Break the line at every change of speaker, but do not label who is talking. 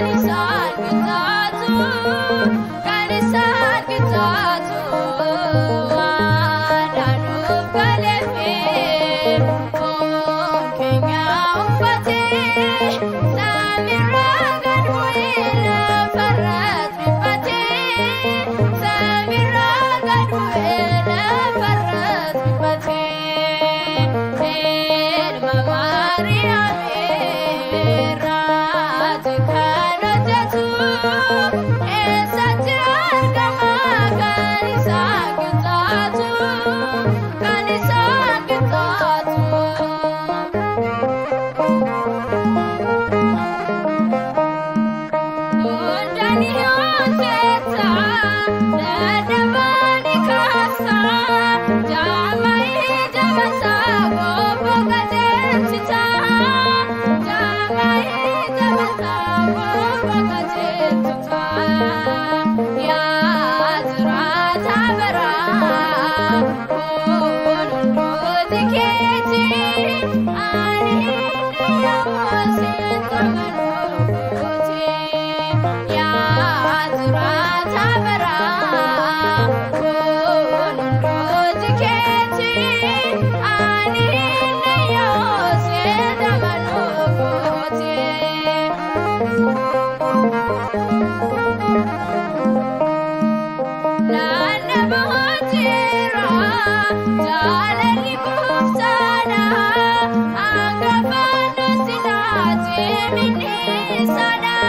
Kan isaan qixxaatu, kan isaan qixxaatu, waadaanuuf galeefi foon keenya uffatee samiirraa gad bu'ee lafarras rifatee, samiirraa gad bu'ee lafarras rifatee. Ilma Maariyaamii raajii kan hojjetu eessatti argama kan isaan qixxaatu, kan isaan qixxaatu? Hundaan hojjeta, dadhabaan kaasa, jaama ija basaa gobboo qajeelchita, jaama ija basaa gobboo qajeelchita. Yaa jiraata baraa kun hundooti keeti, ani yommuu sitti amanuuti. Yaa jiraata baraa kun hundooti keeti, ani yommuu sitti amanuuti. Naannabaa jaalalli gooftaadha, hangafa nutti naati minnisaadha.